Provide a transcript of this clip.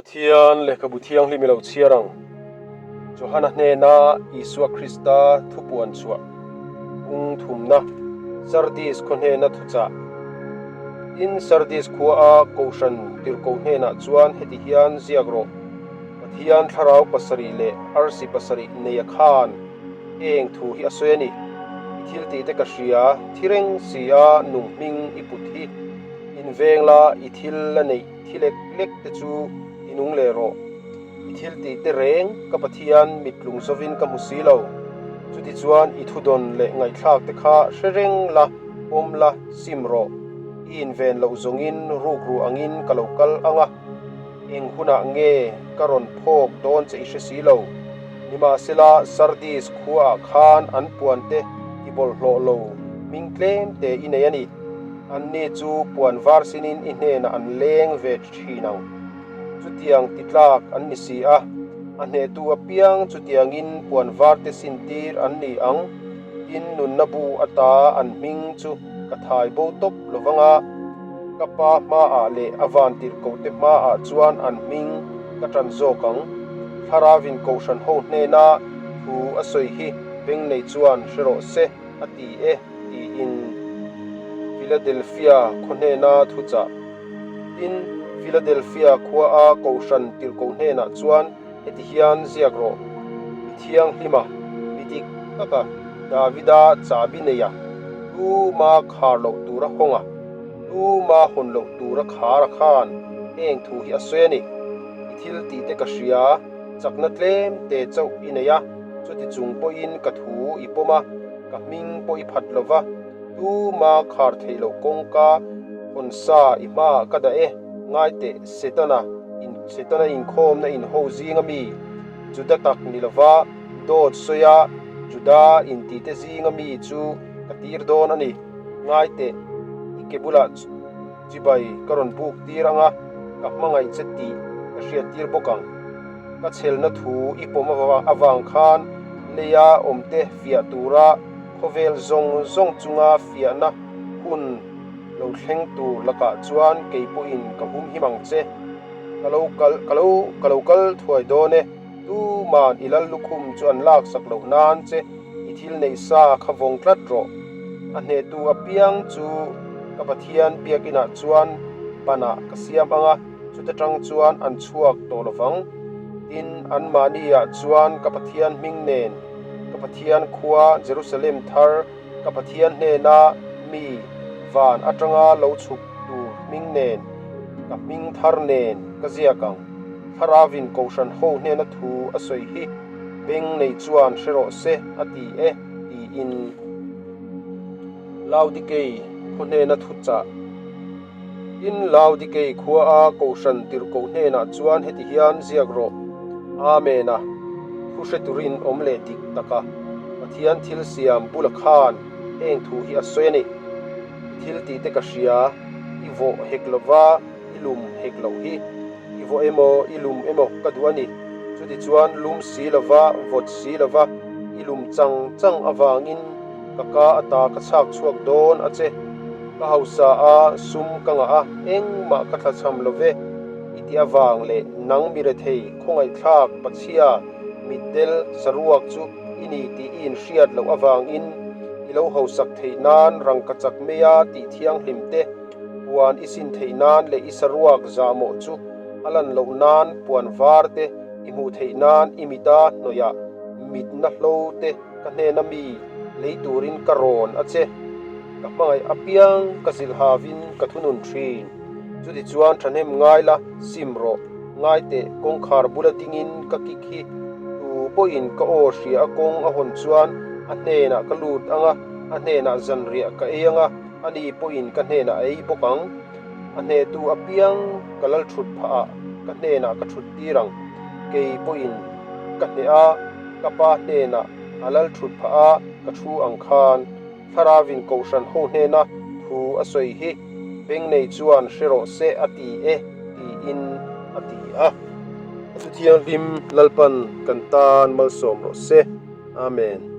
Pathian lehkhabu thianghlim i lo chhiar ang. Johana hnena Isua Krista thupuan chhuah kung thumna Sardis khaw hnena thuchah. Tin, Sardis khuaa Kohhran tirhkoh hnenah chuan heti hian ziak rawh, Pathian thlarau pasarih leh arsi pasarih neia khan heng thu hi a sawi a ni. I thil tih te ka hria, thi reng si a nung hming i put hi. Inveng la, i thil la neih thi lek lek te chu ti nung leh rawh. I thil tih te reng ka Pathian mit lung zovin ka hmu si lo. Chutichuan i thudawn leh ngaihthlak te kha hre reng la, pawm la, sim rawh. I inven loh zawngin rukru angin ka lo kal ang a, eng hunah nge ka rawn phawk dawn che i hre si lo. Nimahsela Sardis khuaah khan an puan te ti bawlhhlawh lo hming tlem te i nei a ni. Anni chu puan var sinin i hnenah an leng ve thin ang. Chutiang ti tlak an ni si a, a hnehtu apiang chutiangin puan var te sin tir an ni ang. Tin, nunna bu ata an hming chu ka thai bo tawp lo vang a, ka pa hmaah leh a vantirhkohte hmaah chuan an hming ka ṭan zawk ang. Thlarauin Kohhran ho hnena thu a sawi hi beng nei chuan hre rawh se a ti e tiin Philadelphia khaw hnena thuchah. Tin, Philadelphia khuaa Kohhran tirhkoh hnenah chuan heti hian ziak rawh, Mi thianghlima, mi dik taka Davida chahbi neia tuma khar loh tura hawnga, tuma hawn loh tura khar a khan heng thu hi a sawi a ni. I thil tih te ka hria, chakna tlem te chauh i nei a, chuti chung pawhin ka thu i pawm a, ka hming pawh i phat lo va, tuma khar theih loh kawngka hawn sa i hmaah ka dah e, ngai teh Setana in Setana inkhawmna inho zinga mi Juda tak ni lova dawt sawia Juda intite zinga mi chu ka tir dawn a ni, ngai teh i ke bulah Chibai ka rawn buk tir ang a, ka hmangaih che tih ka hriat tir bawk ang. Ka chhelna thu i pawm avang khan leia awmte fiah tura khawvel zawng zawng chunga fiahna hun lo thleng tur lakah chuan kei pawhin ka hum him ang che. Ka lo kal ka lo ka lo kal thuai dawn e. Tuman i lal lukhum chu an laksak loh nan che i thil neih sa kha vawng tlat rawh. A hnehtu apiang chu ka Pathian biakinah chuan banah ka siam ang a, chuta tang chuan an chhuak tawh lovang. Tin, anmahniah chuan ka Pathian hming nen, ka Pathian khua Jerusalem thar, Ka Pathian hnena mi van atanga lo chhuk tur hming nen, ka hming thar nen ka ziak ang. Thlarauin Kohhran ho hnena thu a sawi hi beng nei chuan hre rawh se a ti e, tiin Laodikei khaw hnena thu chah. Tin, Laodikei khuaa Kohhran tirhkoh hnenah chuan heti hian ziak rawh, Amen a, thu hre turin awm leh dik taka Pathian thil siam bula khan heng thu hi a sawi a ni. I thil tih te ka hria, i vawh hek lova i lum hek loh hi. I vawh emaw i lum emaw ka duh a ni. Chutichuan lum si lova vawt si lova i lum chang chang avangin Ka ka ata ka chhak chhuak dawn a che. Ka hausa a, sum ka ngah a, engmah ka thlachham lo ve i ti avang leh nang mi rethei khawngaihthlak pachhia mitdel saruak chu i ni tih i inhriat loh avangin i lo hausak theih nan rangkachak meia tih thianghlim te puan i sin theih nan leh i saruak zahmawh chu a lan loh nan puan var te i hmuh theih nan i mita hnawihah mitna hlo te Ka hnena mi lei turin ka rawn a che. Ka hmangaih apiang ka zilh havin ka thunun thin. Chutichuan thahnem ngai la, sim rawh. Ngai teh, kawngkhar bula dingin ka kik hi. Tu pawhin ka aw hria a kawng a hawn chuan a hnenah ka lut ang a, a hnenah zanriah ka ei ang a, ani pawhin ka hnenah a ei bawk ang. A hnehtu apiang ka lal thut phah ah ka hnenah ka thut tir ang. Kei pawhin ka hneh a. Ka pa hnenah a lal thut phah a, ka thu ang khan Thlarauin Kohhran ho hnena thu a sawi hi beng nei chuan hre rawh se a ti e tiin a ti a. A Thu Thianghlim Lalpan kan tan malsawm rawh se. Amen.